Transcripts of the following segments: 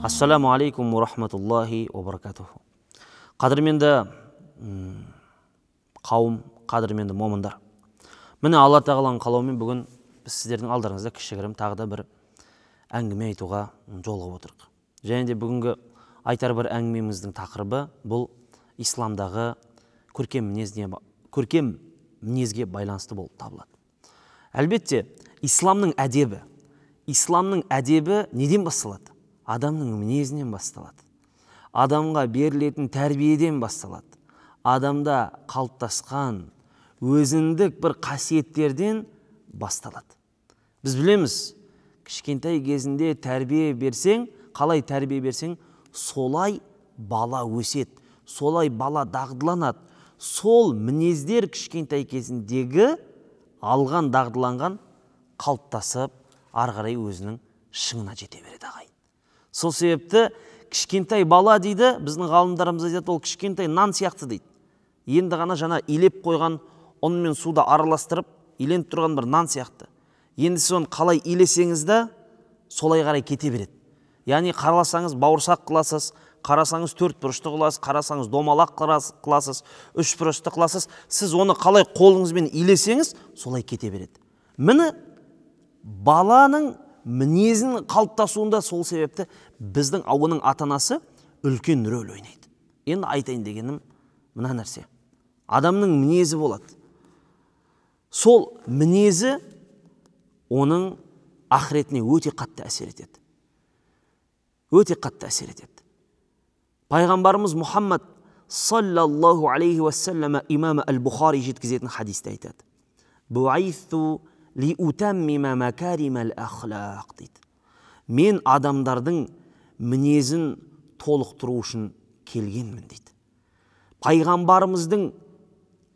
Ассаламу алейкум уа рахматуллахи уа баракатуху. Қадірменді қауым, қадірменді момындар. Міне, Алла тағаланың қалауымен бүгін біз сіздердің алдарыңызда кішігірім тағы да бір әңгіме айтуға жолығып отырмық. Және де бүгінгі айтар бір әңгімеміздің тақырыбы бұл исламдағы көркем мінезге байланысты болып табылады. Әлбетте, исламның әдебі неден басталады? Адамның мінезінен басталады. Адамға берілетін тәрбиеден басталады. Адамда қалыптасқан өзіндік бір қасиеттерден басталады. Біз білеміз, кішкентай кезінде тәрбие берсең, қалай тәрбие берсең, солай бала өседі, солай бала дағдыланады. Сол мінездер кішкентай кезіндегі алған дағдыланған қалыптасып, ары қарай өзінің шыңына жете береді, ағайын. Сол себепті кішкентай бала дейді, біздің ғалымдарымыз айтады, ол кішкентай нан сияқты дейді. Енді ғана жаңа илеп қойған ұн мен суды араластырып, иленіп тұрған бір нан сияқты. Енді сіз оны қалай илесеңіз де, солай қарай кете береді. Яғни қараласаңыз бауырсақ қыласыз, қарасаңыз төрт бұрышты қыласыз, қарасаңыз домалақ қыласыз, үш бұрышты қыласыз. Сіз оны қалай қолыңызбен илесеңіз, солай кете береді. Міне, баланың мінезінің қалыптасуында сол себепті біздің оның ата-анасы үлкен рөл ойнайды. Енді айтайын дегенім мына нәрсе. Адамның мінезі болады. Сол мінезі оның ақыретіне өте қатты әсер етеді. Өте қатты әсер етеді. Пайғамбарымыз Мұхаммад саллаллаху алейхи уассаллама имам әл-Бұхари жеткізетін хадисте айтады. Буайthу ли утаммима макаримал ахлақ дейді. Мен адамдардың мінезін толықтыру үшін келгенмін дейді. Пайғамбарымыздың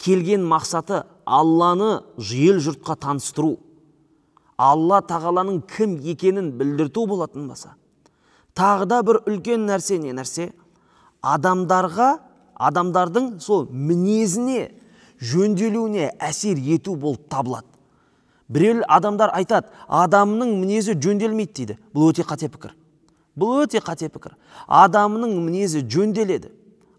келген мақсаты Алланы ел жұртқа таныстыру, Алла тағаланың кім екенін білдірту болатын болса. Тағы да бір үлкен нәрсе не нәрсе? Адамдардың сол мінезіне, жөнделуіне әсер ету болып табылады. Біреу адамдар айтады, адамның мінезі жөнделмейді дейді. Бұл өте қате пікір. Бұл өте қате пікір. Адамның мінезі жөнделеді.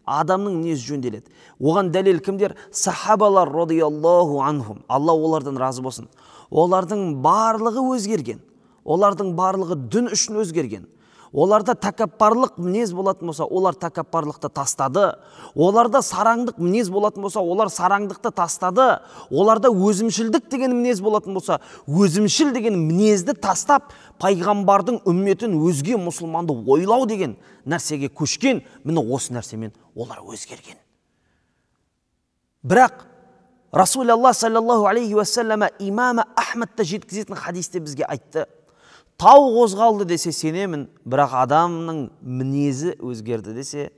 Адамның мінезі жөнделеді. Оған дәлел кімдер? Сахабалар радиаллаху анхум. Алла олардан разы болсын. Олардың барлығы өзгерген. Олардың барлығы дін үшін өзгерген. Оларда тәкаппарлық мінез болатын болса, олар тәкаппарлықты тастады. Оларда сараңдық мінез болатын болса, олар сараңдықты тастады. Оларда өзімшілдік деген мінез болатын болса, өзімшіл деген мінезді тастап, пайғамбардың үмметін өзге мұсылманды ойлау деген нәрсеге көшкен. Міне осы нәрсемен олар өзгерген. Бірақ Расулаллах саллаллаху алейхи уассаллама имам Ахмадта жеткізетін хадисте бізге айтты. Тау қозғалды десе сенемін, бірақ адамның мінезі өзгерді десе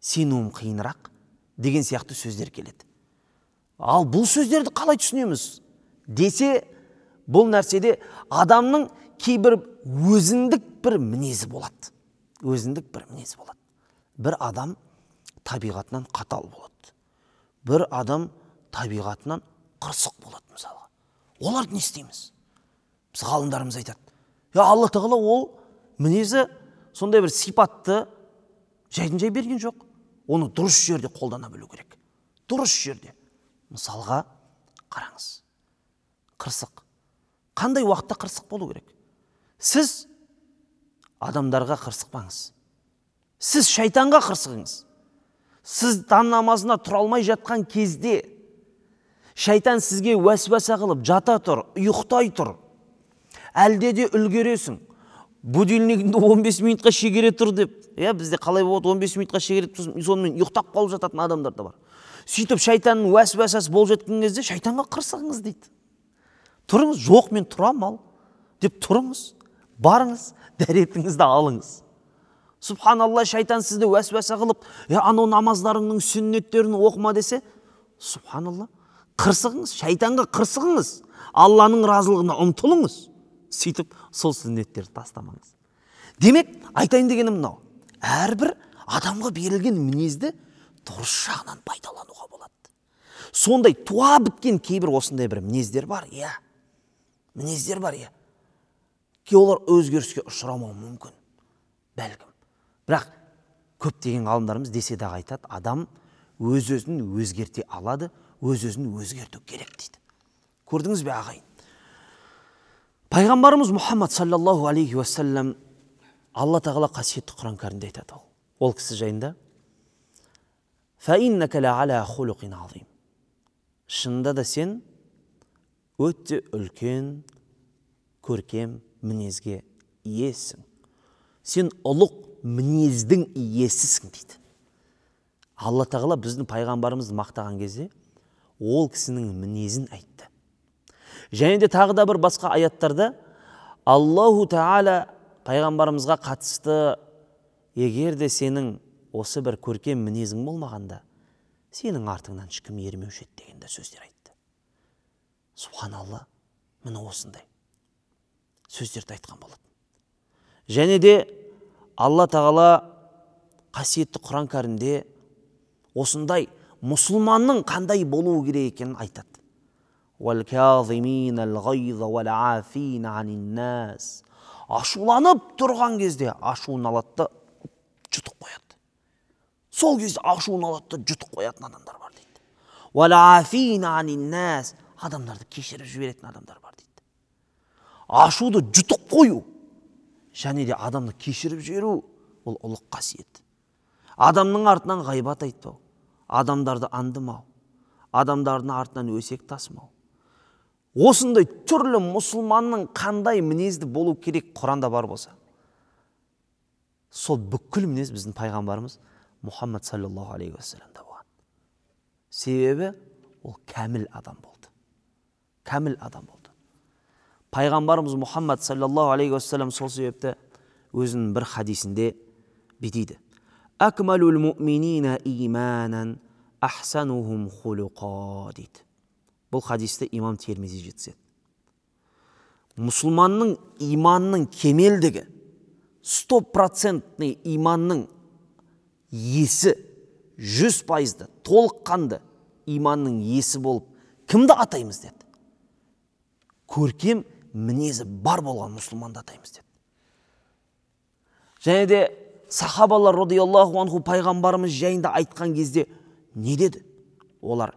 сенуім қиынырақ деген сияқты сөздер келеді. Ал бұл сөздерді қалай түсінеміз десе, бұл нәрседе адамның кейбір өзіндік бір мінезі болады. Өзіндік бір мінезі болады. Бір адам табиғатынан қатал болады. Бір адам табиғатынан қырсық болады мысалға. Оларды не істейміз? Біз ғалымдарымыз айтады. Я, Алла тағала ол мінезі сондай бір сипатты жайдан жай берген жоқ. Оны дұрыс жерде қолдана білу керек. Дұрыс жерде. Мысалға қараңыз. Қырсық. Қандай уақытта қырсық болу керек? Сіз адамдарға қырсықпаңыз. Сіз шайтанға қырсығыңыз. Сіз таң намазына тұра алмай жатқан кезде шайтан сізге уәсуәсә қылып жата тұр, ұйықтай тұр. Әлде де үлгересің. Будильнигіңді 15 минутқа шегере тұр деп. Я, бізде қалай болады, 15 минутқа шегере тұр, сонымен ұйықтап қалып жататын адамдар да бар. Сөйтіп шайтанның уәсуәсәсі болып жатқан кезде шайтанға қырсығыңыз дейді. Тұрыңыз, жоқ мен тұрам ал деп тұрыңыз, барыңыз, дәретіңізді алыңыз. Субханалла, шайтан сізді уәсуәсә қылып, я, анау намаздарыңның сүннеттерін оқыма десе, субханалла, қырсығыңыз, шайтанға қырсығыңыз, Алланың разылығына ұмтылыңыз. Сөйтіп сол сүннеттерді тастамаңыз. Демек, айтайын дегенім мынау. Әрбір адамға берілген мінезді дұрыс жағынан пайдалануға болады. Сондай туа біткен кейбір осындай бір мінездер бар, иә. Мінездер бар, иә. Ки олар өзгеріске ұшырамауы мүмкін. Бәлкім. Бірақ көптеген ғалымдарымыз десе дағы айтады, адам өз-өзін өзгерте алады, өз-өзін өзгерту керек дейді. Көрдіңіз бе, ағайын? Пайғамбарымыз Мұхаммад саллаллаху алейхи уассалам, Алла тағала қасиетті Құран кәрімде айтады ол кісі жайында: шынында да сен өте үлкен көркем мінезге иесің. Сен ұлық мінездің иесісің дейді. Алла тағала біздің пайғамбарымызды мақтаған кезде ол кісінің мінезін айтты. Және де тағы да бір басқа аяттарда Аллаху тағала пайғамбарымызға қатысты, егер де сенің осы бір көркем мінезің болмағанда, сенің артыңнан ешкім ермеуші еді деген де сөздер айтты. Субханалла, міне осындай сөздерді айтқан болатын. Және де Алла тағала қасиетті Құран кәрімде осындай мұсылманның қандай болуы керек екенін айтады. Ашуланып тұрған кезде ашуын алады да жұтып қояды. Сол кезде ашуын алады да жұтып қоятын адамдар бар дейді. Адамдарды кешіріп жіберетін адамдар бар дейді. Ашуды жұтып қою және де адамды кешіріп жіберу ол ұлық қасиет. Адамның артынан ғайбат айтпау, адамдарды андымау, адамдардың артынан өсек тасымау. Осындай түрлі мұсылманның қандай мінезді болу керек Құранда бар болса, сол бүкіл мінез біздің пайғамбарымыз Мұхаммад саллаллаху алейхи уассаламда болған. Себебі ол кәміл адам болды. Кәміл адам болды. Пайғамбарымыз Мұхаммад саллаллаху алейхи уассалам сол себепті өзінің бір хадисінде бүйтеді: «Акмалул муъминина иманан ахсанухум хулуқа» дейді. Бұл хадисті имам Термизи жеткізеді. Мұсылманның иманның кемелдігі, 100% иманның иесі, 100% толыққанды иманның иесі болып кімді атаймыз деді? Көркем мінезі бар болған мұсылманды атаймыз деді. Және де сахабалар радиаллаху анху пайғамбарымыз жайында айтқан кезде не деді? Олар: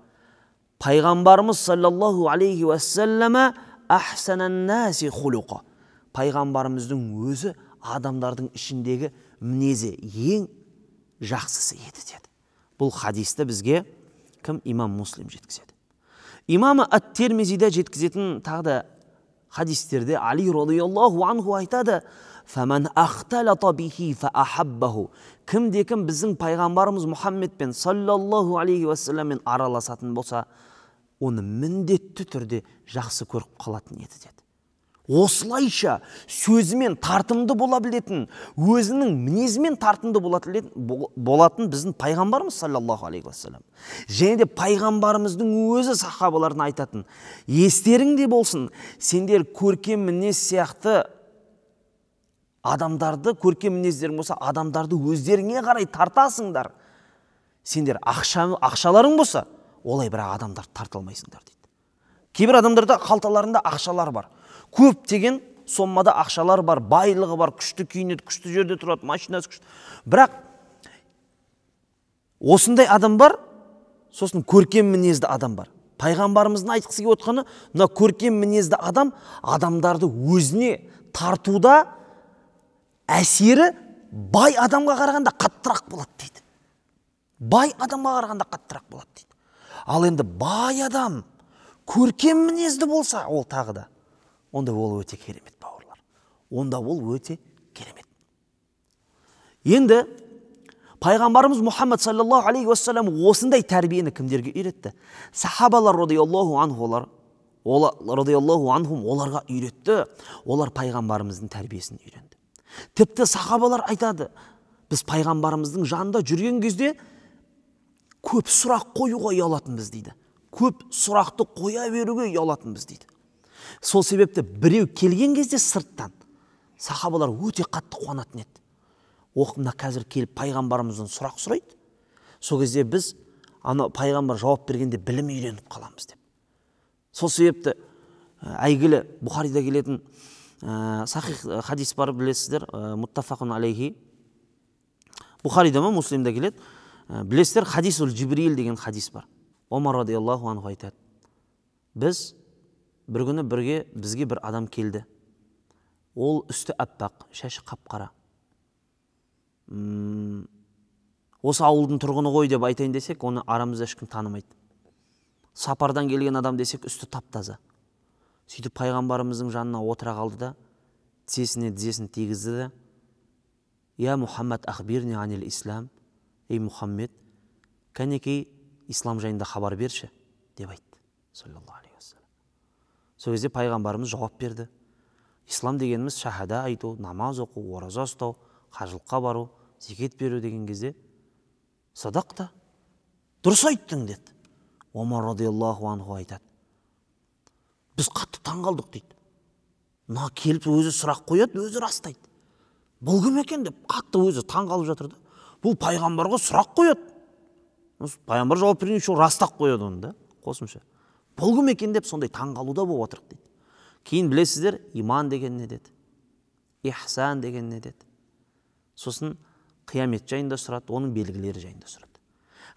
пайғамбарымыз саллаллаху алейхи уассаллама ахсанан наси хулуқа. Пайғамбарымыздың өзі адамдардың ішіндегі мінезі ең жақсысы еді деді. Бұл хадисті бізге кім? Имам Муслим жеткізеді. Имам ат-Термизиде жеткізетін тағы да хадистерде Али радиаллаху анху айтады: «Фаман ахталата бихи фаахаббаху». Кімде кім біздің пайғамбарымыз Мұхаммедпен саллаллаху алейхи уассаламмен араласатын болса, оны міндетті түрде жақсы көріп қалатын еді деді. Осылайша сөзімен тартымды бола білетін, өзінің мінезімен тартымды болатын біздің пайғамбарымыз саллаллаху алейхи уассалам. Және де пайғамбарымыздың өзі сахабаларына айтатын: естеріңде болсын, сендер көркем мінез сияқты адамдарды, көркем мінездерің болса, адамдарды өздеріңе қарай тартасыңдар. Сендер ақшаларың болса, олай бірақ адамдарды тарта алмайсыңдар дейді. Кейбір адамдарда қалталарында ақшалар бар. Көптеген соммада ақшалар бар, байлығы бар, күшті киінеді, күшті жерде тұрады, машинасы күшті. Бірақ осындай адам бар, сосын көркем мінезді адам бар. Пайғамбарымыздың айтқысы келіп отқаны, мына көркем мінезді адам адамдарды өзіне тартуда әсері бай адамға қарағанда қаттырақ болады дейді. Бай адамға қарағанда қаттырақ болады дейді. Ал енді бай адам көркем мінезді болса, ол тағы да, онда ол өте керемет, бауырлар. Онда ол өте керемет. Енді пайғамбарымыз Мұхаммад саллаллаху алейхи уассалам осындай тәрбиені кімдерге үйретті? Сахабалар радиаллаху анхум оларға үйретті. Олар пайғамбарымыздың тәрбиесін үйренді. Тіпті сахабалар айтады, біз пайғамбарымыздың жанында жүрген кезде көп сұрақ қоюға ұялатынбыз дейді. Көп сұрақты қоя беруге ұялатынбыз дейді. Сол себепті біреу келген кезде сырттан сахабалар өте қатты қуанатын еді. Ох, мына қазір келіп пайғамбарымыздан сұрақ сұрайды. Сол кезде біз ана пайғамбар жауап бергенде білім үйреніп қаламыз деп. Сол себепті әйгілі Бұхарида келетін сахих хадис бар, білесіздер, муттафақун алейхи. Бұхарида ма, Муслимда келеді. Білесіздер, хадисул Жибрил деген хадис бар. Омар радиаллаху анху айтады. Біз бір күні бірге бізге бір адам келді. Ол үсті аппақ, шашы қап-қара. Осы ауылдың тұрғыны ғой деп айтайын десек, оны арамызда ешкім танымайды. Сапардан келген адам десек, үсті тап-таза. Сөйтіп пайғамбарымыздың жанына отыра қалды да, тізесіне тізесін тигізді де, «Я Мухаммад, ахбирни анил ислам», «Ей Мухаммед, кәнекей ислам жайында хабар берші», деп айтты. Саллаллаху алейхи уассалам. Сол кезде пайғамбарымыз жауап берді. Ислам дегеніміз шахада айту, намаз оқу, ораза ұстау, қажылыққа бару, зекет беру деген кезде, садақта, дұрыс айттың деді. Омар радиаллаху анху айтады. Біз қатты таң қалдық дейді. Мына келіп өзі сұрақ қояды, өзі растайды. Бұл кім екен деп қатты өзі таң қалып жатыр да. Бұл пайғамбарға сұрақ қояды. Пайғамбар жауап берген үшін растап қояды оны да, қосымша. Бұл кім екен деп сондай таң қалуда болып отырық дейді. Кейін білесіздер, иман деген не деді? Ихсан деген не деді? Сосын қиямет жайында сұрады, оның белгілері жайында сұрады.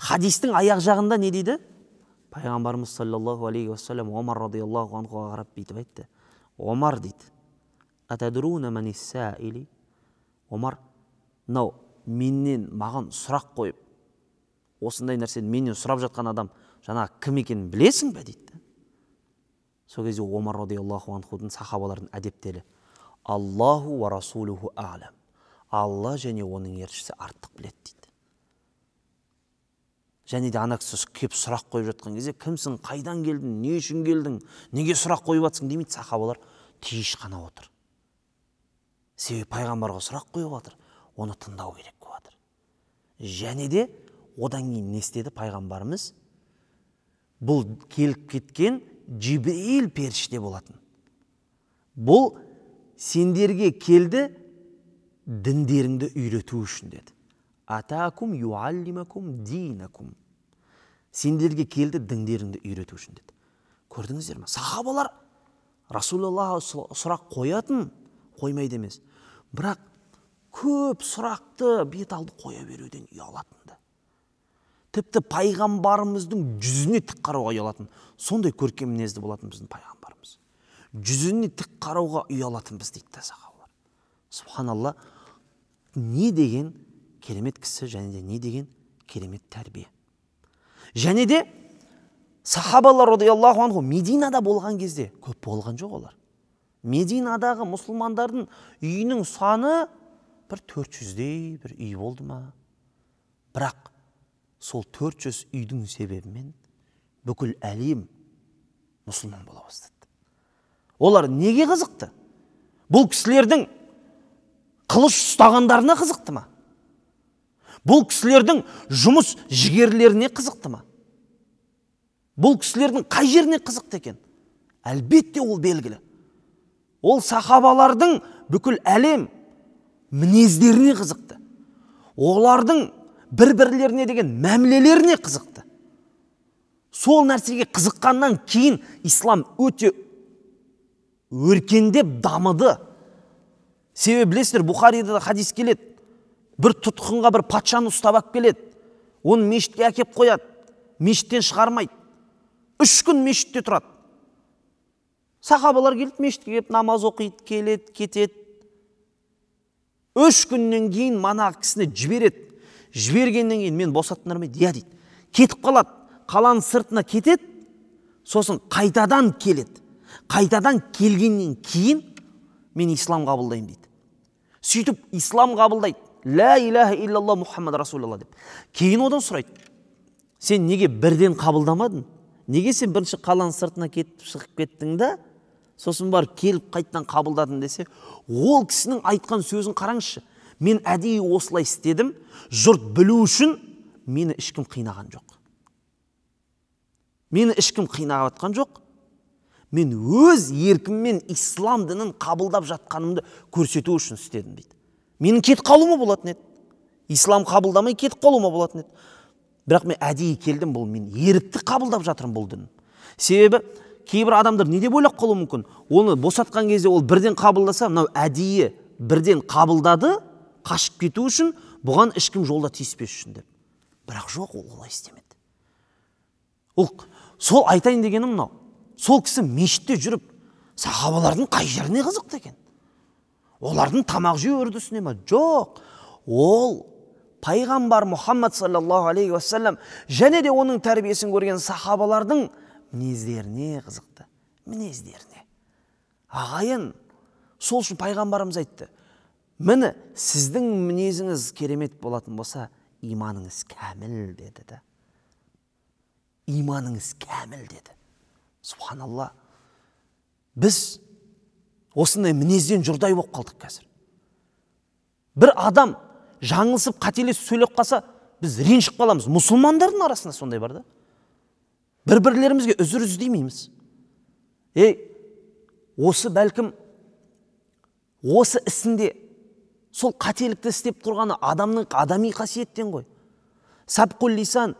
Хадистің аяқ жағында не дейді? Пайғамбарымыз саллаллаху алейхи уассалам Омар радиаллаху анхуға қарап бүйтіп айтты. Омар дейді, «Атадруна манис-саили?» Омар, мынау менен маған сұрақ қойып, осындай нәрсені менен сұрап жатқан адам жаңағы кім екенін білесің бе дейді. Сол кезде Омар радиаллаху анхудың сахабалардың әдептері, Аллаху ва расулуху а'лам. Алла және оның елшісі артық біледі дейді. Және де ана кісі кеп сұрақ қойып жатқан кезде, кімсің, қайдан келдің, не үшін келдің, неге сұрақ қойып жатсың демейді, сахабалар тиіш қана отыр. Себебі пайғамбарға сұрақ қойып жатыр, оны тыңдау керек болып жатыр. Және де одан кейін не істеді пайғамбарымыз? Бұл келіп кеткен Жибрил періште болатын. Бұл сендерге келді діндеріңді үйрету үшін деді. Атакум юаллимакум динакум. Сендерге келді діндеріңді үйрету үшін деді. Көрдіңіздер ме? Сахабалар Расулаллаһ сұрақ қоятын, қоймайды емес. Бірақ көп сұрақты бет алды қоя беруден ұялатын да. Тіпті пайғамбарымыздың жүзіне тік қарауға ұялатын. Сондай көркем мінезді болатын біздің пайғамбарымыз. Жүзіне тік қарауға ұялатын біз дейді да сахабалар. Субханалла, не деген керемет кісі және де не деген керемет тәрбие. Және де сахабалар радиаллаху анху Мединада болған кезде көп болған жоқ олар. Мединадағы мұсылмандардың үйінің саны бір 400-дей бір үй болды ма? Бірақ сол 400 үйдің себебімен бүкіл әлем мұсылман бола бастады. Олар неге қызықты? Бұл кісілердің қылыш ұстағандарына қызықты ма? Бұл кісілердің жұмыс жігерлеріне қызықты ма? Бұл кісілердің қай жеріне қызықты екен? Әлбетте ол белгілі. Ол сахабалардың бүкіл әлем мінездеріне қызықты. Олардың бір-бірлеріне деген мәмілелеріне қызықты. Сол нәрсеге қызыққаннан кейін ислам өте өркендеп дамыды. Себебі білесіздер, Бухарида да хадис келеді. Бір тұтқынға бір патшаны ұстап алып келеді. Оны мешітке әкеп қояды. Мешіттен шығармайды. 3 күн мешітте тұрады. Сахабалар келіп мешітке келіп намаз оқиды, келеді, кетеді. 3 күннен кейін мана кісіні жібереді. Жібергеннен кейін мен босаттыңдар ма? Иә дейді. Кетіп қалады. Қаланың сыртына кетеді. Сосын қайтадан келеді. Қайтадан келгеннен кейін мен ислам қабылдаймын дейді. Сөйтіп ислам қабылдайды. Ла илаха иллаллах Мухаммад Расулаллах деп. Кейін одан сұрайды. Сен неге бірден қабылдамадың? Неге сен бірінші қаланың сыртына кетіп шығып кеттің да, сосын барып келіп қайтадан қабылдадың десе, ол кісінің айтқан сөзін қараңызшы. Мен әдейі осылай істедім, жұрт білу үшін мені ешкім қинаған жоқ. Мені ешкім қинап жатқан жоқ. Мен өз еркіммен ислам дінін қабылдап жатқанымды көрсету үшін істедім дейді. Менің кетіп қалуыма болатын еді. Ислам қабылдамай кетіп қалуыма болатын еді. Бірақ мен әдейі келдім, бұл мен ерікті қабылдап жатырмын бұл дін. Себебі кейбір адамдар не деп ойлап қалуы мүмкін? Оны босатқан кезде ол бірден қабылдаса, мынау әдейі бірден қабылдады, қашып кету үшін Бұған ешкім жолда тиіспес үшін деп. Бірақ жоқ, ол олай істемеді. Ол сол айтайын дегенім мынау. Сол кісі мешітте жүріп, сахабалардың қай жеріне қызықты екен? Олардың тамақ жеу үрдісіне ме? Жоқ. Ол пайғамбар Мұхаммад саллаллаху алейхи уассалам және де оның тәрбиесін көрген сахабалардың мінездеріне қызықты. Мінездеріне. Ағайын, сол үшін пайғамбарымыз айтты. Міне, сіздің мінезіңіз керемет болатын болса, иманыңыз кәміл деді да. Иманыңыз кәміл деді. Субханалла. Біз осындай мінезден жұрдай болып қалдық қазір. Бір адам жаңылысып, қателесіп сөйлеп қалса, біз ренжіп қаламыз. Мұсылмандардың арасында сондай бар да. Бір-бірлерімізге үзір іздемейміз. Ей, осы бәлкім осы ісінде сол қателікті істеп тұрғаны адамның адами қасиеттен ғой. Сабқул лисан,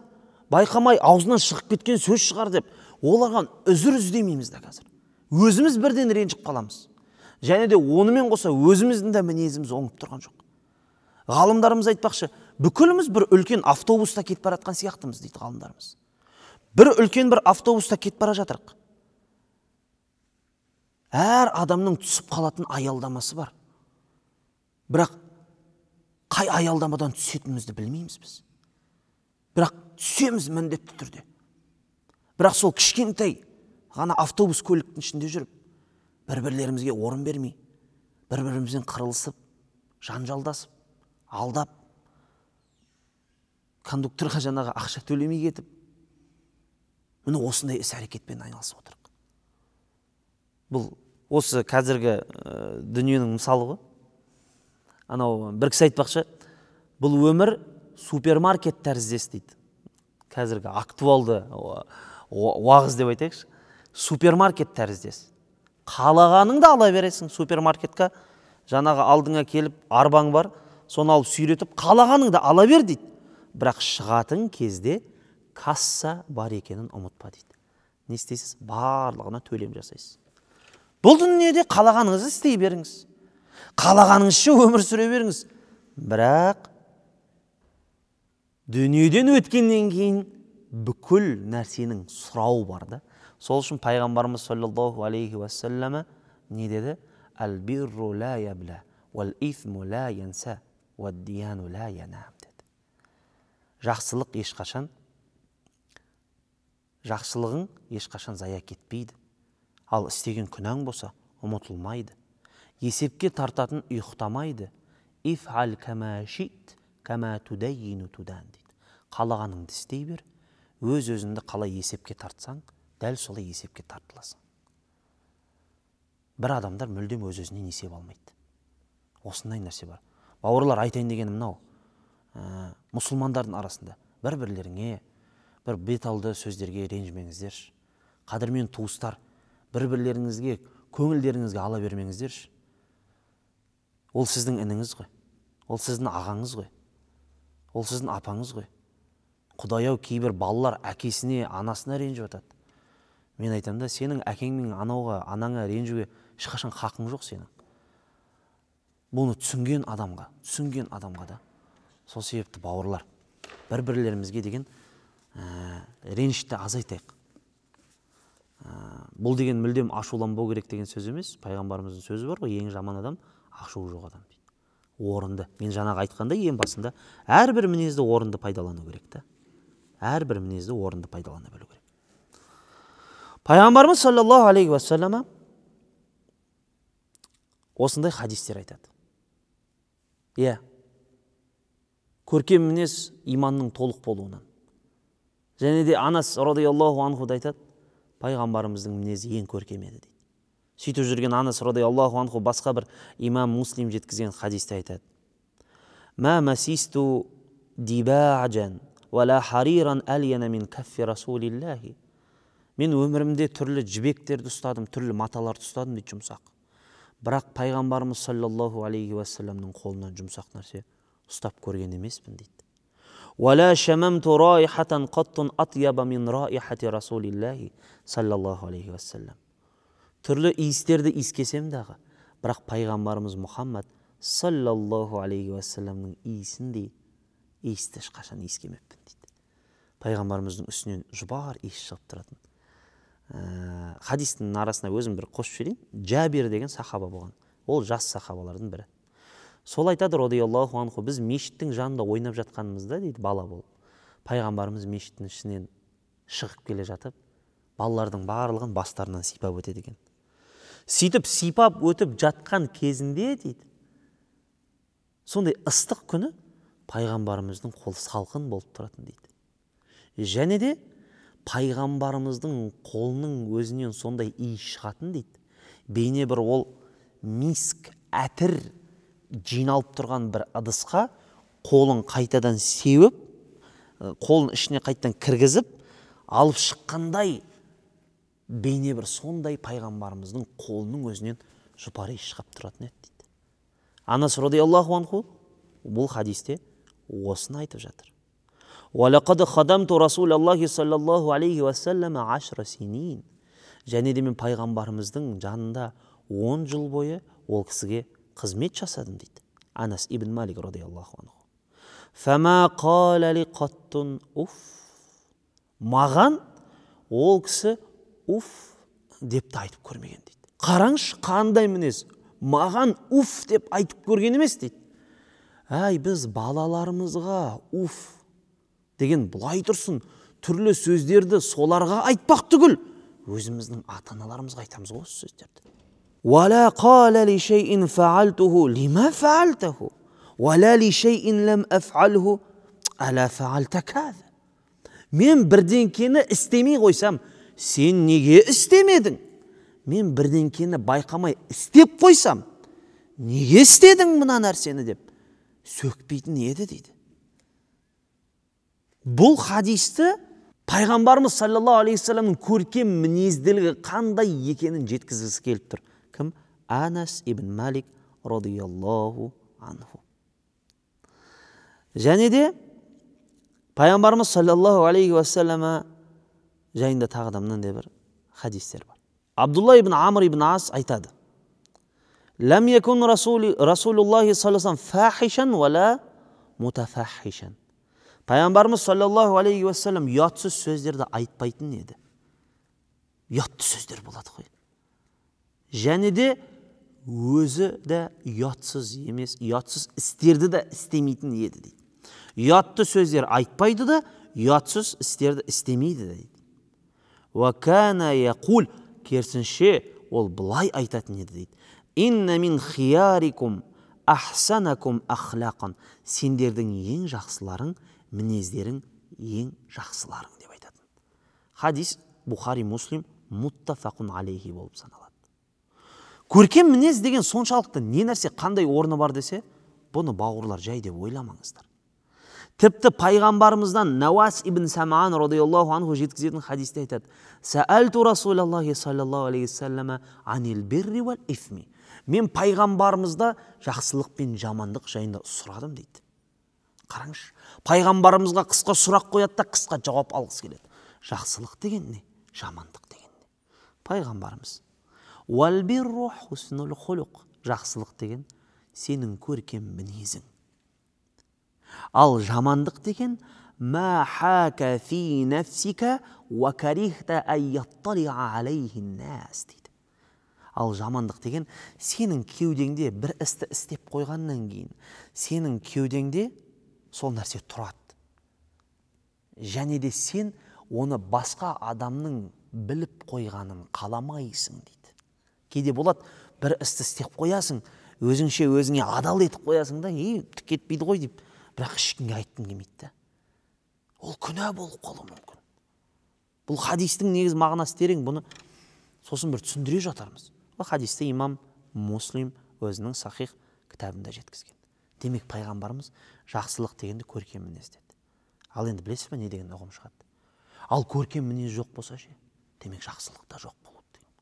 байқамай аузынан шығып кеткен сөз шығар деп, оларға үзір іздемейміз да қазір. Өзіміз бірден ренжіп қаламыз. Және де онымен қоса өзіміздің де мінезіміз оңып тұрған жоқ. Ғалымдарымыз айтпақшы, бүкіліміз бір үлкен автобуста кетіп бара жатқан сияқтымыз дейді ғалымдарымыз. Бір үлкен бір автобуста кетіп бара жатырық. Әр адамның түсіп қалатын аялдамасы бар. Бірақ қай аялдамадан түсетінімізді білмейміз біз. Бірақ түсеміз міндетті түрде. Бірақ сол кішкентай ғана автобус көліктің ішінде жүріп, бір-бірлерімізге орын бермей, бір-бірімізбен қырылысып, жанжалдасып, алдап, кондукторға жаңағы ақша төлемей кетіп, міне осындай іс-әрекетпен айналысып отырық. Бұл осы қазіргі дүниенің мысалы ғой. Анау бір кісі айтпақшы, бұл өмір супермаркет тәріздес дейді. Қазіргі актуалды уағыз деп айтайықшы. Супермаркет тәріздес. Қалағаныңды ала бересің супермаркетке, жаңағы алдыңа келіп арбаң бар, соны алып сүйретіп қалағаныңды ала бер дейді. Бірақ шығатын кезде касса бар екенін ұмытпа дейді. Не істейсіз? Барлығына төлем жасайсыз. Бұл дүниеде қалағаныңызды істей беріңіз. Қалағаныңызша өмір сүре беріңіз. Бірақ дүниеден өткеннен кейін бүкіл нәрсенің сұрауы бар да. Сол үшін пайғамбарымыз саллаллаху алейхи уассаллама не деді? Әл-бирру ла ябла, уәл-исму ла янса, уәд-дияну ла янам деді. Жақсылық ешқашан, жақсылығың ешқашан зая кетпейді. Ал істеген күнәң болса, ұмытылмайды. Есепке тартатын ұйықтамайды. Иф'ал кама шит, кама тудайину тудан дейді. Қалағаныңды істей бер, өз өзіңді қалай есепке тартсаң, дәл солай есепке тартыласың. Бір адамдар мүлдем өз өзінен есеп алмайды. Осындай нәрсе бар. Бауырлар, айтайын дегенім мынау. Мұсылмандардың арасында бір-бірлеріңе бір бет алды сөздерге ренжімеңіздерші. Қадірмен туыстар, бір-бірлеріңізге, көңілдеріңізге ала бермеңіздерші. Ол сіздің ініңіз ғой. Ол сіздің ағаңыз ғой. Ол сіздің апаңыз ғой. Құдай-ау, кейбір балалар әкесіне, анасына ренжіп жатады. Мен айтамын да, сенің әкең мен анауға, анаңа ренжуге ешқашан хақың жоқ сенің. Бұны түсінген адамға, түсінген адамға да. Сол себепті бауырлар, бір-бірлерімізге деген ренішті азайтайық. Бұл деген мүлдем ашуланбау керек деген сөз емес. Пайғамбарымыздың сөзі бар ғой, ең жаман адам ашуы жоқ адам дейді. Орынды. Мен жаңағы айтқандай ең басында әрбір мінезді орынды пайдалану керек та. Әрбір мінезді орынды пайдалана білу керек. Пайғамбарымыз саллаллаху алейхи уассалама осындай хадистер айтады. Иә, көркем мінез иманның толық болуынан. Және де Анас радиаллаху анху да айтады, пайғамбарымыздың мінезі ең көркем еді дейді. Сөйтіп жүрген Анас радиаллаху анху басқа бір имам Муслим жеткізген хадисте айтады. Ма масисту дибаджан уала хариран альяна мин каффи расулиллахи. Мен өмірімде түрлі жібектерді ұстадым, түрлі маталарды ұстадым дейді жұмсақ. Бірақ пайғамбарымыз саллаллаху алейхи уассаламның қолынан жұмсақ нәрсе ұстап көрген емеспін дейді. Уала шамамту раихатан қаттун атьяба мин раихати расулиллахи саллаллаху алейхи уассалам. Түрлі иістерді иіскесем дағы, бірақ пайғамбарымыз Мұхаммад саллаллаху алейхи уассаламның иісіндей иісті ешқашан иіскемеппін дейді. Пайғамбарымыздың үстінен жұпар иіс шығып тұратын. Хадистің арасына өзім бір қосып жіберейін. Жабир деген сахаба болған. Ол жас сахабалардың бірі. Сол айтады, радиаллаху анху, біз мешіттің жанында ойнап жатқанымызда, дейді, бала болып. Пайғамбарымыз мешіттің ішінен шығып келе жатып, балалардың барлығын бастарынан сипап өтеді екен. Сөйтіп сипап өтіп жатқан кезінде, дейді, сондай ыстық күні пайғамбарымыздың қолы салқын болып тұратын дейді. Және де пайғамбарымыздың қолының өзінен сондай иіс шығатын дейді. Бейне бір ол миск, әтір жиналып тұрған бір ыдысқа қолын қайтадан сеуіп, қолын ішіне қайтадан кіргізіп, алып шыққандай бейне бір сондай пайғамбарымыздың қолының өзінен жұпар иіс шығып тұратын еді дейді. Анас радиаллаху анху бұл хадисте осыны айтып жатыр. وَلَقَدْ خَدَمْتُ رَسُولَ اللَّهِ صَلَّى اللَّهُ عَلَيْهِ وَسَلَّمَ عَشْرَ سِنِينَ. Және де мен пайғамбарымыздың жанында 10 жыл бойы ол кісіге қызмет жасадым дейді. Анас ибн Малик радиаллаху анху. فَمَا قَالَ لِي قَطٌّ уф. Маған ол кісі уф деп те айтып көрмеген дейді. Қараңызшы қандай мінез. Маған уф деп айтып көрген емес дейді. Әй, біз балаларымызға уф деген бұлай тұрсын, түрлі сөздерді соларға айтпақ түгіл, өзіміздің ата-аналарымызға айтамыз ғой осы сөздерді. وَلَا قَالَ لِشَيْءٍ فَعَلْتُهُ لِمَا فَعَلْتَهُ وَلَا لِشَيْءٍ لَمْ أَفْعَلْهُ أَلَا فَعَلْتَ كَذَا. Мен бірдеңкені істемей қойсам, сен неге істемедің? Мен бірдеңкені байқамай істеп қойсам, неге істедің мына нәрсені деп сөкпейтін еді дейді. Бұл хадисті пайғамбарымыз саллаллаху алейхи уассаламның көркем мінезділігі қандай екенін жеткізгісі келіп тұр. Кім? Анас ибн Малик радиаллаху анху. Және де пайғамбарымыз саллаллаху алейхи уассалама жайында тағы да мынандай бір хадистер бар. Абдулла ибн Амр ибн Ас айтады: «Лам якун Расулуллахи саллаллаху алейхи вассалам фахишан вала мутафахишан». Пайғамбарымыз саллаллаху алейхи уассалам ұятсыз сөздерді айтпайтын еді. Ұятты сөздер болады ғой. Және де өзі де ұятсыз емес, ұятсыз істерді де істемейтін еді дейді. Ұятты сөздер айтпайды да, ұятсыз істерді істемейді дейді. Уа кана яқул, керісінше ол былай айтатын еді дейді. Инна мин хиярикум ахсанакум ахлақан. Сендердің ең жақсыларың, мінездерің ең жақсыларың деп айтатын. Хадис Бухари, Муслим муттафақун алейхи болып саналады. Көркем мінез деген соншалықты не нәрсе, қандай орны бар десе, бұны бауырлар жай деп ойламаңыздар. Тіпті пайғамбарымыздан Науас ибн Саман радиаллаху анху жеткізетін хадисте айтады: «Сәәлту Расулаллахи саллаллаху алейхи уассалама анил бирри уал исми». Мен пайғамбарымызда жақсылық пен жамандық жайында сұрадым дейді. Қараңызшы, пайғамбарымызға қысқа сұрақ қояды да қысқа жауап алғысы келеді. Жақсылық деген не? Жамандық деген не? Пайғамбарымыз: «Уал бирру хуснул хулуқ». Жақсылық деген сенің көркем мінезің. Ал жамандық деген «Ма хака фи нафсика уа карихта ай ятталиа алейхи нас» дейді. Ал жамандық деген сенің кеудеңде бір істі істеп қойғаннан кейін сенің кеудеңде сол нәрсе тұрады. Және де сен оны басқа адамның біліп қойғанын қаламайсың дейді. Кейде болады, бір істі істеп қоясың, өзіңше өзіңе адал етіп қоясың да, түк кетпейді ғой деп, бірақ ешкімге айтқың келмейді да. Ол күнә болып қалуы мүмкін. Бұл хадистің негіз мағынасы терең, бұны сосын бір түсіндіре жатармыз. Бұл хадисті имам Муслим өзінің сахих кітабында жеткізген. Демек пайғамбарымыз жақсылық дегенді көркем мінез деді. Ал енді білесіз бе не деген ұғым шығады? Ал көркем мінез жоқ болса ше, демек жақсылық та жоқ болады деген.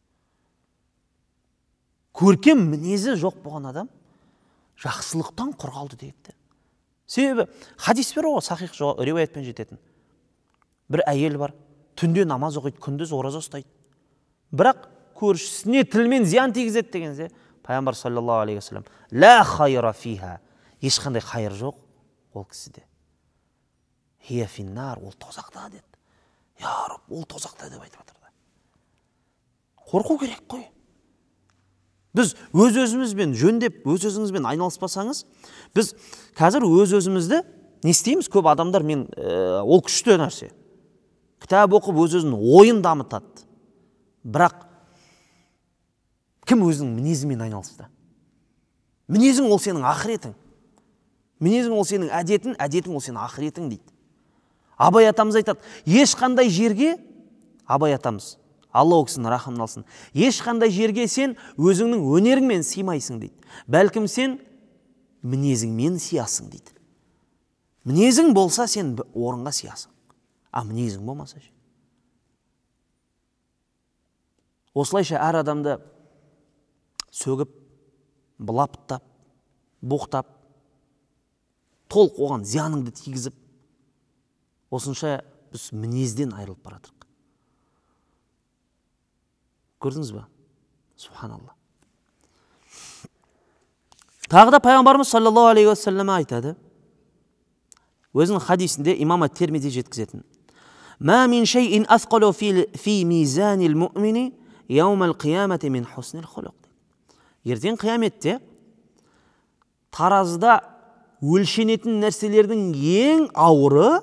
Көркем мінезі жоқ болған адам жақсылықтан құр қалды депті. Себебі хадис бар ғой, сахих риуаятпен жететін. Бір әйел бар, түнде намаз оқиды, күндіз ораза ұстайды. Бірақ көршісіне тілмен зиян тигізеді дегенде, Пайғамбар саллаллаху алейхи уассалам: «Ла хайра фиха», ешқандай хайыр жоқ ол кісіде. «Хия финнар», ол тозақта деді. Я Раб, ол тозақта деп айтып жатыр. Қорқу керек қой. Біз өз-өзімізбен жөндеп, өз-өзіңізбен айналыспасаңыз, біз қазір өз-өзімізді не істейміз? Көп адамдар мен ол күшті нәрсе. Кітап оқып өз-өзінің ойын дамытады. Бірақ кім өзінің мінезімен айналысты? Мінезің ол сенің ақыретің. Мінезің ол сенің әдетің, әдетің ол сенің ақыретің дейді. Абай атамыз айтады, ешқандай жерге, Абай атамыз, Алла ол кісінің рахымын алсын, ешқандай жерге сен өзіңнің өнеріңмен сыймайсың дейді. Бәлкім сен мінезіңмен сиясың дейді. Мінезің болса сен орынға сиясың, а мінезің болмаса ше. Осылайша әр адамды сөгіп, былаптап, боқтап, толық оған зияныңды тигізіп, осынша біз мінезден айырылып бара жатырмыз. Көрдіңіз ба? Субханалла. Тағы да пайғамбарымыз саллаллаху алейхи уассалам айтады. Өзінің хадисінде имам ат-Тирмизи жеткізетін. Ма мин шайин асқалу фи мизанил муъмини яумал қиямати мин хуснил хулуқ. Ертең қияметте таразыда өлшенетін нәрселердің ең ауыры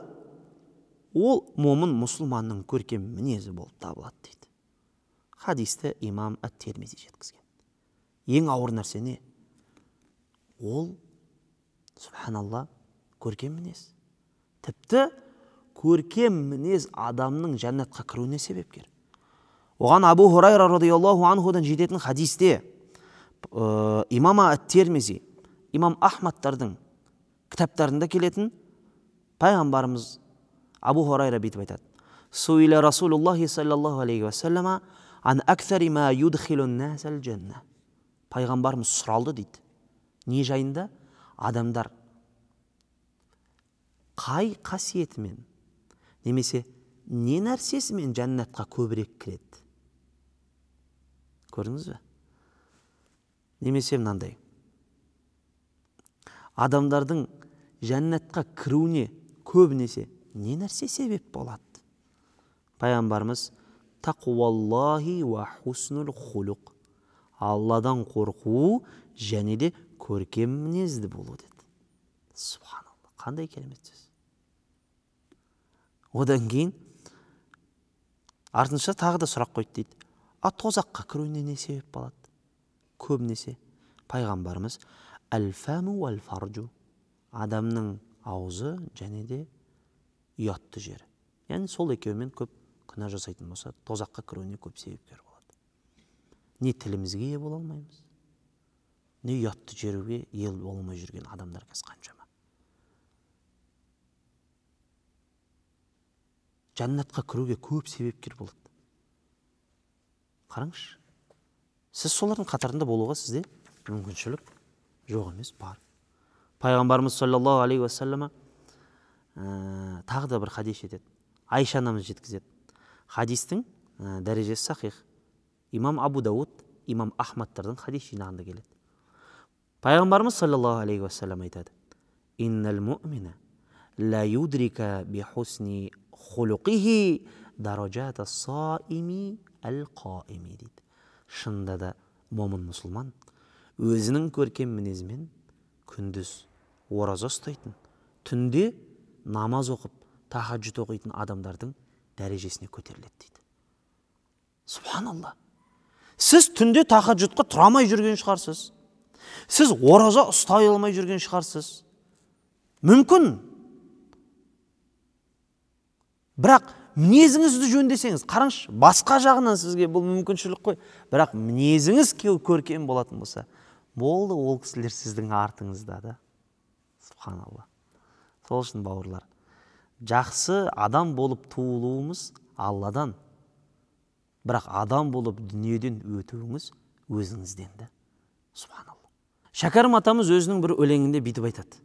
ол момын мұсылманның көркем мінезі болып табылады дейді. Хадисті имам ат-Тирмизи жеткізген. Ең ауыр нәрсе не? Ол, субханалла, көркем мінез. Тіпті көркем мінез адамның жәннатқа кіруіне себепкер. Оған Абу Хурайра радиаллаху анхудан жететін хадисте имам ат-Тирмизи, имам Ахмадтардың кітаптарында келетін пайғамбарымыз Абу Хурайра бүйтіп айтады. Суила Расулуллахи саллаллаху алейхи уассалама ан аксари ма юдхилун насал жанна. Пайғамбарымыз сұралды дейді. Не жайында? Адамдар қай қасиетімен немесе не нәрсесімен жәннатқа көбірек кіреді? Көрдіңіз бе? Немесе мынандай. Адамдардың жәннатқа кіруіне көбінесе не нәрсе себеп болады? Пайғамбарымыз тақуаллахи уа хуснул хулуқ. Алладан қорқу және де көркем мінезді болу деді. Субханалла, қандай керемет сөз. Одан кейін артынша тағы да сұрақ қойды дейді. А тозаққа кіруіне не себеп болады? Көбінесе пайғамбарымыз әл-фаму уәл-фарджу, адамның аузы және де ұятты жері. Яғни сол екеуімен көп күнә жасайтын болса, тозаққа кіруіне көп себепкер болады. Не тілімізге ие бола алмаймыз, не ұятты жерге ие бола алмай жүрген адамдар қазір қаншама. Жәннатқа кіруге көп себепкер болады. Қараңызшы, сіз солардың қатарында болуға сізде мүмкіншілік жоқ емес, бар. Пайғамбарымыз саллаллаху алейхи уассалама тағы да бір хадис жетеді. Айша анамыз жеткізеді. Хадистің дәрежесі сахих. Имам Абу Дауд, имам Ахмадтардың хадис жинағында келеді. Пайғамбарымыз саллаллаху алейхи уассалам айтады: «Иннал муъмина ла юдрика би хусни хулуқихи даражата саими әл-қаими» дейді. Шынында да момын мұсылман өзінің көркем мінезімен күндіз ораза ұстайтын, түнде намаз оқып, тахаджуд оқитын адамдардың дәрежесіне көтеріледі дейді. Субханалла. Сіз түнде тахаджудқа тұра алмай жүрген шығарсыз. Сіз ораза ұстай алмай жүрген шығарсыз. Мүмкін. Бірақ мінезіңізді жөндесеңіз, қараңызшы, басқа жағынан сізге бұл мүмкіншілік қой. Бірақ мінезіңіз көркем болатын болса, болды, ол кісілер сіздің артыңызда да. Субханалла. Сол үшін бауырлар, жақсы адам болып туылуымыз Алладан. Бірақ адам болып дүниеден өтуіңіз өзіңізден де. Субханалла. Шәкәрім атамыз өзінің бір өлеңінде бүйтіп айтады.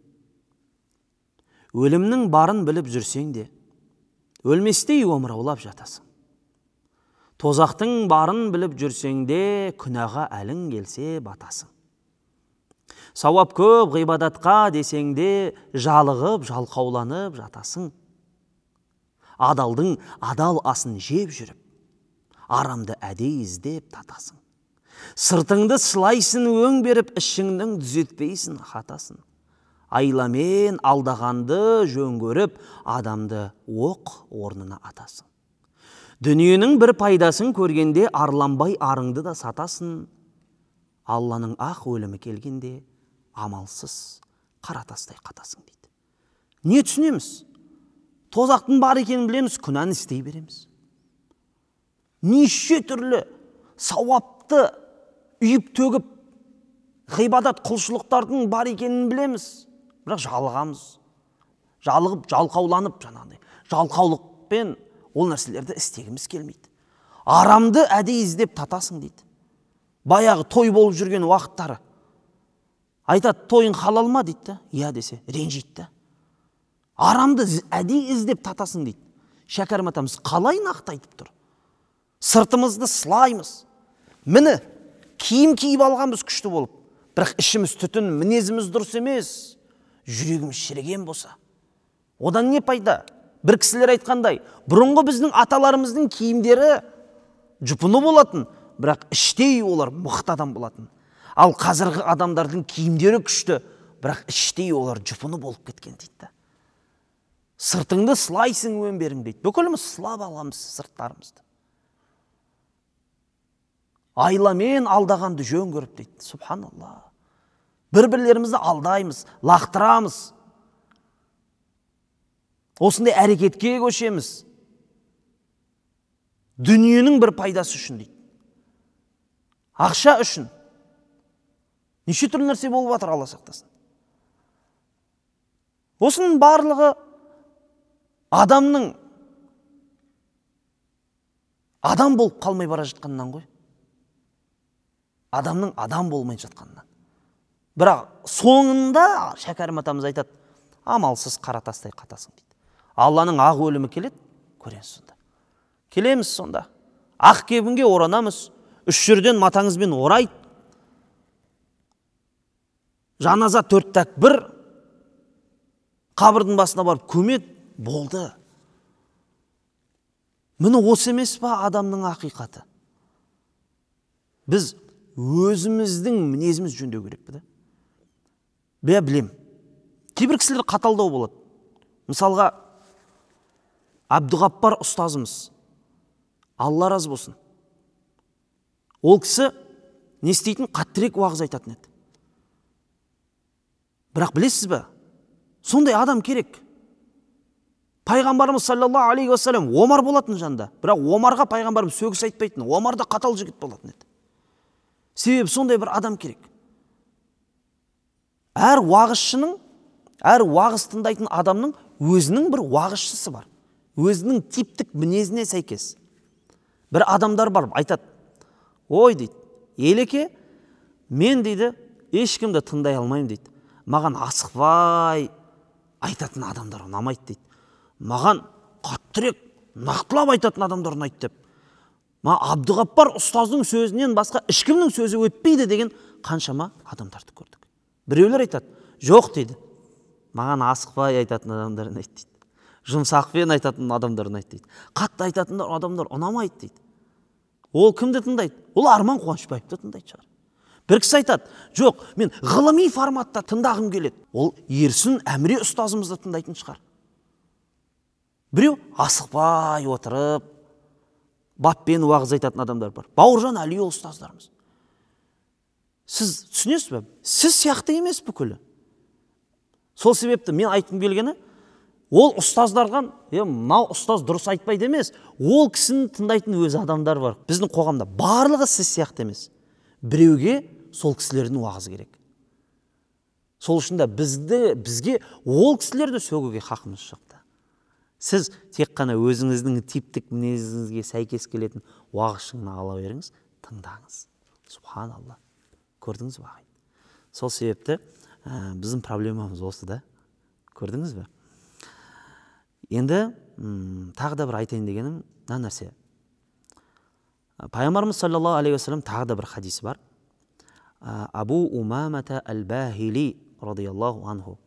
Өлімнің барын біліп жүрсең де, өлместей омыраулап жатасың. Тозақтың барын біліп жүрсең де, күнәға әлің келсе батасың. Сауап көп ғибадатқа десең де, жалығып, жалқауланып жатасың. Адалдың адал асын жеп жүріп, арамды әдейі іздеп татасың. Сыртыңды сылайсың өң беріп, ішіңнің түзетпейсің хатасын. Айламен алдағанды жөн көріп, адамды оқ орнына атасың. Дүниенің бір пайдасын көргенде, арланбай арыңды да сатасың. Алланың ақ өлімі келгенде, амалсыз қара тастай қатасың дейді. Не түсінеміз? Тозақтың бар екенін білеміз, күнәні істей береміз. Неше түрлі сауапты үйіп төгіп, ғибадат құлшылықтардың бар екенін білеміз, бірақ жалығамыз. Жалығып, жалқауланып, жаңағыдай жалқаулықпен ол нәрселерді істегіміз келмейді. Арамды әдейі іздеп татасың дейді. Баяғы той болып жүрген уақыттары айтады, тойың халал ма дейді да, иә десе, ренжиді да. Арамды әдейі іздеп татасың дейді. Шәкәрім атамыз қалай нақты айтып тұр? Сыртымызды сылаймыз. Міне, киім киіп алғанбыз күшті болып, бірақ ішіміз түтін, мінезіміз дұрыс емес, жүрегіміз шіріген болса, одан не пайда? Бір кісілер айтқандай, бұрынғы біздің аталарымыздың киімдері жұпыны болатын, бірақ іштей олар мықты адам болатын. Ал қазіргі адамдардың киімдері күшті, бірақ іштей олар жұпыны болып кеткен дейді. Сыртыңды сылайсың өнберің дейді. Бүкіліміз сылап аламыз сырттарымызды. Айламен алдағанды жөн көріп дейді. Субханалла. Бір-бірлерімізді алдаймыз, лақтырамыз. Осындай әрекетке көшеміз. Дүниенің бір пайдасы үшін дейді. Ақша үшін. Неше түрлі нәрсе болып жатыр, Алла сақтасын. Осының барлығы адамның адам болып қалмай бара жатқанынан ғой. Адамның адам болмай жатқанынан. Бірақ соңында Шәкәрім атамыз айтады, амалсыз қара тастай қатасың дейді. Алланың ақ өлімі келеді, көреміз сонда. Келеміз сонда. Ақ кебінге оранамыз, үш жерден матаңызбен орайды. Жаназа 4 тәкбір, қабірдің басына барып көмеді, болды. Міне осы емес па адамның ақиқаты? Біз өзіміздің мінезіміз жөндеу керек пе? Білем. Кейбір кісілер қаталдау болады. Мысалға, Әбдіғаппар ұстазымыз, Алла разы болсын. Ол кісі не істейтін, қаттырек уағыз айтатын еді. Бірақ білесіз бе, сондай адам керек. Пайғамбарымыз саллаллаху алейхи уассалам Омар болатын жанда. Бірақ Омарға пайғамбарымыз сөгіс айтпайтын. Омар да қатал жігіт болатын еді. Себебі сондай бір адам керек. Әр уағызшының, әр уағыз тыңдайтын адамның өзінің бір уағызшысы бар. Өзінің типтік мінезіне сәйкес. Бір адамдар бар, айтады, ой дейді, елеке, мен дейді, ешкімді тыңдай алмаймын дейді. Маған асықпай айтатын адамдар ұнамайды дейді. Маған қаттырек, нақтылап айтатын адамдар ұнайды деп. Маған Абдығаппар ұстаздың сөзінен басқа ешкімнің сөзі өтпейді деген қаншама адамдарды көрдік. Біреулер айтады, жоқ дейді. Маған асықпай айтатын адамдар ұнайды дейді. Жұмсақпен айтатын адамдар ұнайды дейді. Қатты айтатын адамдар ұнамайды дейді. Ол кімді тыңдайды? Ол Арман Қуанышбаевты тыңдайды шығар. Бір кісі айтады, жоқ, мен ғылыми форматта тыңдағым келеді. Ол Ерсін Әміре ұстазымызды тыңдайтын шығар. Біреу асықпай отырып, баппен уағыз айтатын адамдар бар. Бауыржан Әлиұлы ұстаздарымыз. Сіз түсінесіз бе? Сіз сияқты емес бүкілі. Сол себепті мен айтқым келгені, ол ұстаздарға, мынау ұстаз дұрыс айтпайды емес, ол кісіні тыңдайтын өз адамдар бар. Біздің қоғамда барлығы сіз сияқты емес. Біреуге сол кісілердің уағызы керек. Сол үшін де бізге ол кісілерді сөгуге хақымыз жоқ. Сіз тек қана өзіңіздің типтік мінезіңізге сәйкес келетін уағызшыны ала беріңіз, тыңдаңыз. Субханалла. Көрдіңіз бе, ағайын? Сол себепті біздің проблемамыз осы да. Көрдіңіз бе? Енді тағы да бір айтайын дегенім мына нәрсе. Пайғамбарымыз саллаллаху алейхи уассалам тағы да бір хадисі бар. Абу Умамата әл-Бахили радиаллаху анху.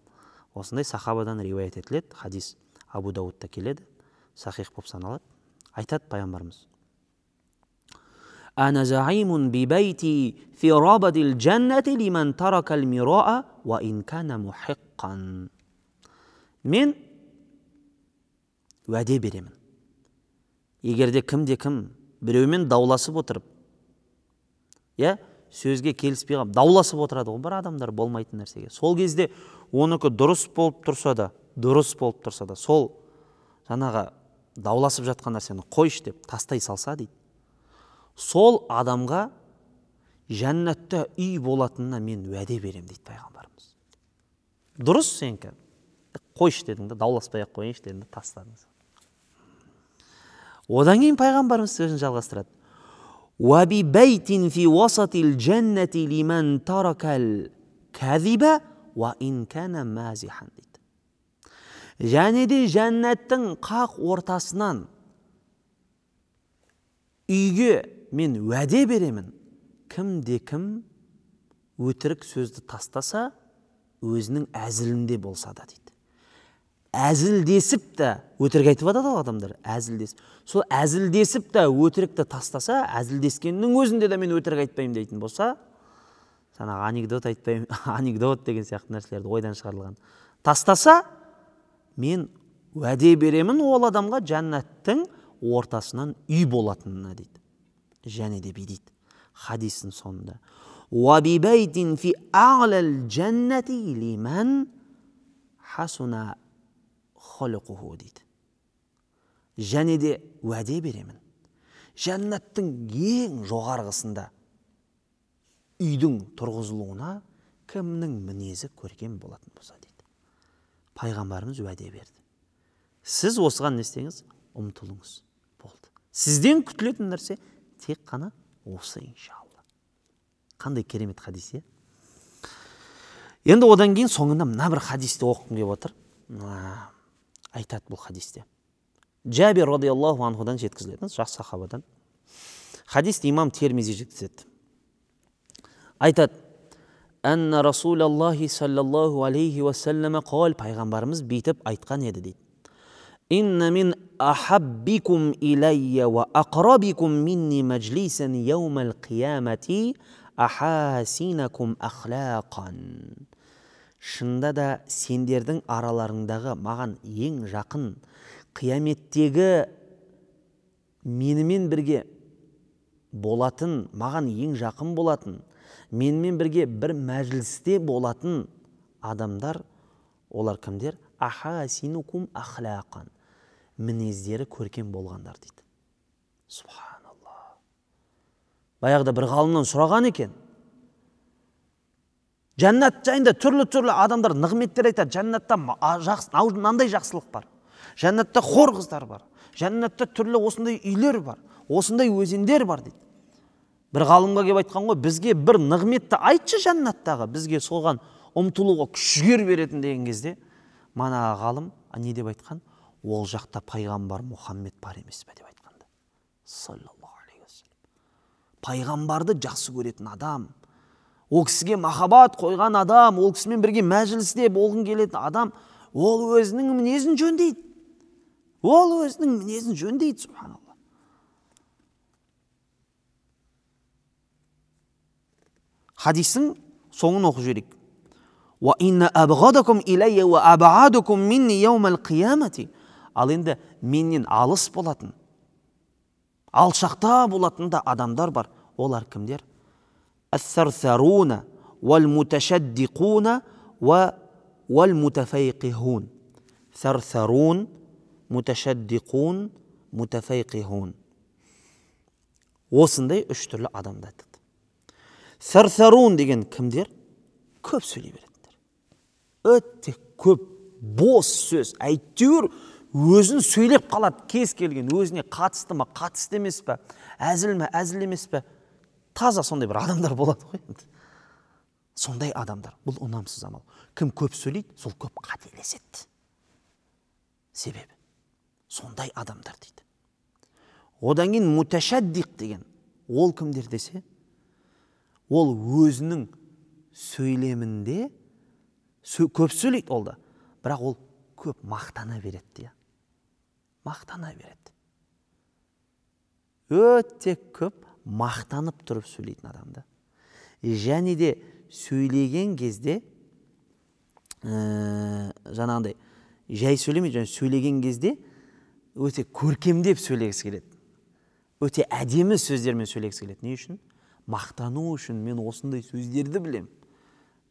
Осындай сахабадан риуаят етіледі. Хадис Абу Даудта келеді, сахих болып саналады. Айтады пайғамбарымыз: Ана заимун би бейти фи рабадил джаннати лиман таракал мираа ва ин кана мухиккан. Мен уәде беремін. Егер де кімде кім біреумен дауласып отырып, иә, сөзге келіспей қалып дауласып отырады ғой бір адамдар болмайтын нәрсеге. Сол кезде оныкі дұрыс болып тұрса да, дұрыс болып тұрса да, сол жаңағы дауласып жатқан нәрсені қойшы деп тастай салса дейді. Сол адамға жәннатта үй болатынына мен уәде беремін дейді пайғамбарымыз. Дұрыс сенікі. Қойшы дедің де, дауласпай ақ қояйыншы дедің де, тастадың. Одан кейін пайғамбарымыз сөзін жалғастырады. Уа би бәйтин фи уасатил джаннати лиман таракал кәзиба уа ин кана мазихан дейді. Және де жәннаттың қақ ортасынан үйге мен уәде беремін. Кімде кім өтірік сөзді тастаса, өзінің әзілінде болса да дейді. Әзілдесіп та өтірік айтып жатады ғой адамдар, әзілдесіп. Сол әзілдесіп та өтірікті тастаса, әзілдескеннің өзінде де мен өтірік айтпаймын дейтін болса, жаңағы анекдот айтпаймын, анекдот деген сияқты нәрселерді ойдан шығарылған. Тастаса, мен уәде беремін ол адамға жәннаттың ортасынан үй болатынына дейді. Және де бүй дейді хадистің соңында: Уа би бәйтин фи а'лал джаннати лиман хасуна холқуху дейді. Және де уәде беремін. Жәннаттың ең жоғарғысында үйдің тұрғызылуына кімнің мінезі көркем болатын болса дейді. Пайғамбарымыз уәде берді. Сіз осыған не істеңіз? Ұмтылыңыз. Болды. Сізден күтілетін нәрсе тек қана осы, иншалла. Қандай керемет хадис, е? Енді одан кейін соңында мына бір хадисті оқығым келіп отыр. Айтады бұл хадисте. Джабир радиаллаху анхудан жеткізіледі, жақсы сахабадан. Хадисті имам Термизи жеткізеді. Айтады: Әнна Расулаллахи саллаллаху алейхи уассаллама қал, пайғамбарымыз бүйтіп айтқан еді дейді. Инна мин ахаббикум илайя ва ақрабикум минни мәжлисан яумал қиямати ахасинакум ахлақан. Шында да сендердің араларыңдағы маған ең жақын, қияметтегі менімен бірге болатын, маған ең жақын болатын, менімен бірге бір мәжілісте болатын адамдар, олар кімдер? Ахасинукум ахлақан. Мінездері көркем болғандар дейді. Субханалла. Баяғыда бір ғалымнан сұраған екен. Жәннат жайында түрлі-түрлі адамдар нығметтер айтады. Жәннатта мынандай жақсылық бар. Жәннатта хор қыздар бар. Жәннатта түрлі осындай үйлер бар. Осындай өзендер бар дейді. Бір ғалымға келіп айтқан ғой, бізге бір нығметті айтшы жәннаттағы, бізге соған ұмтылуға күш жігер беретін деген кезде, мана ғалым не деп айтқан? Ол жақта пайғамбар Мұхаммед бар емес пе деп айтқан. Саллаллаху алейхи уассалам. Пайғамбарды жақсы көретін адам, ол кісіге махаббат қойған адам, ол кісімен бірге мәжілісте болғың келетін адам, ол өзінің мінезін жөндейді. Ол өзінің мінезін жөндейді, субханалла. Хадистің соңын оқып жіберейік. Уа инна абғадакум илайя уа абаадукум минни яумал қиямати. Ал енді менен алыс болатын, алшақта болатын да адамдар бар. Олар кімдер? Әс-сарсаруна уал-муташаддиқуна уал-мутафайқихун. Сарсарун, муташаддиқун, мутафайқихун. Осындай үш түрлі адамды айтады. Сарсарун деген кімдер? Көп сөйлей беретіндер. Өте көп бос сөз, әйтеуір өзін сөйлеп қалады, кез келген өзіне қатысты ма, қатысты емес пе, әзіл ме, әзіл емес пе, таза сондай бір адамдар болады ғой енді. Сондай адамдар, бұл ұнамсыз амал. Кім көп сөйлейді, сол көп қателеседі. Себебі сондай адамдар дейді. Одан кейін муташаддиқ деген Ол кімдер десе, ол өзінің сөйлемінде көп сөйлейді ол да, бірақ ол көп мақтана береді. Мақтана береді. Өте көп мақтанып тұрып сөйлейтін адамды. Және де сөйлеген кезде жаңағындай жай сөйлемейді, және сөйлеген кезде өте көркемдеп сөйлегісі келеді. Өте әдемі сөздермен сөйлегісі келеді. Не үшін? Мақтану үшін, мен осындай сөздерді білем.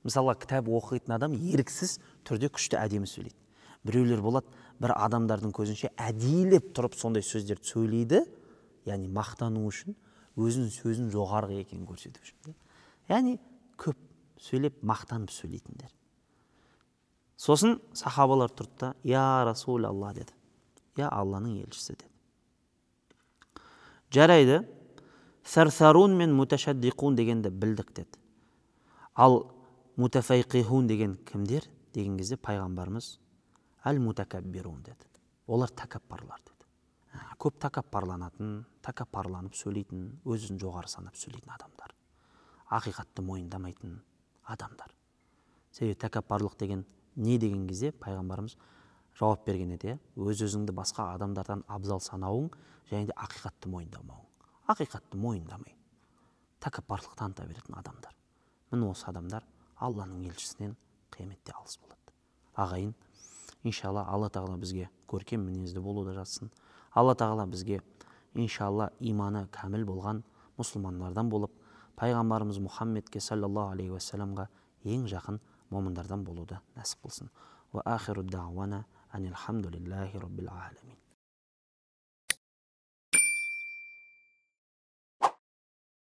Мысалға, кітап оқитын адам еріксіз түрде күшті әдемі сөйлейді. Біреулер болады, бір адамдардың көзінше әдейілеп тұрып сондай сөздерді сөйлейді, яғни мақтану үшін, өзінің сөзін жоғарғы екенін көрсету үшін. Яғни көп сөйлеп, мақтанып сөйлейтіндер. Сосын сахабалар тұрды да, «Я Расул Алла» деді. «Я Алланың елшісі» деді. Жарайды, сәрсарун мен муташаддиқун дегенді білдік деді. Ал мутафайқихун деген кімдер деген кезде пайғамбарымыз әл мутакаббирун деді. Олар тәкаппарлар деді. Көп тәкаппарланатын, тәкаппарланып сөйлейтін, өзін жоғары санап сөйлейтін адамдар. Ақиқатты мойындамайтын адамдар. Себебі тәкаппарлық деген не деген кезде пайғамбарымыз жауап берген еді, өз-өзіңді басқа адамдардан абзал санауың және де ақиқатты мойындамауың. Ақиқатты мойындамай тәкаппарлық таныта беретін адамдар. Міне осы адамдар Алланың елшісінен қияметте алыс болады. Ағайын, иншалла Алла тағала бізге көркем мінезді болуды жазсын. Алла тағала бізге иншалла иманы кәміл болған мұсылмандардан болып, пайғамбарымыз Мұхаммедке саллаллаху алейхи уассаламға ең жақын момындардан болуды нәсіп қылсын. Уа ахиру дауана анилхамдулиллахи роббил аламин.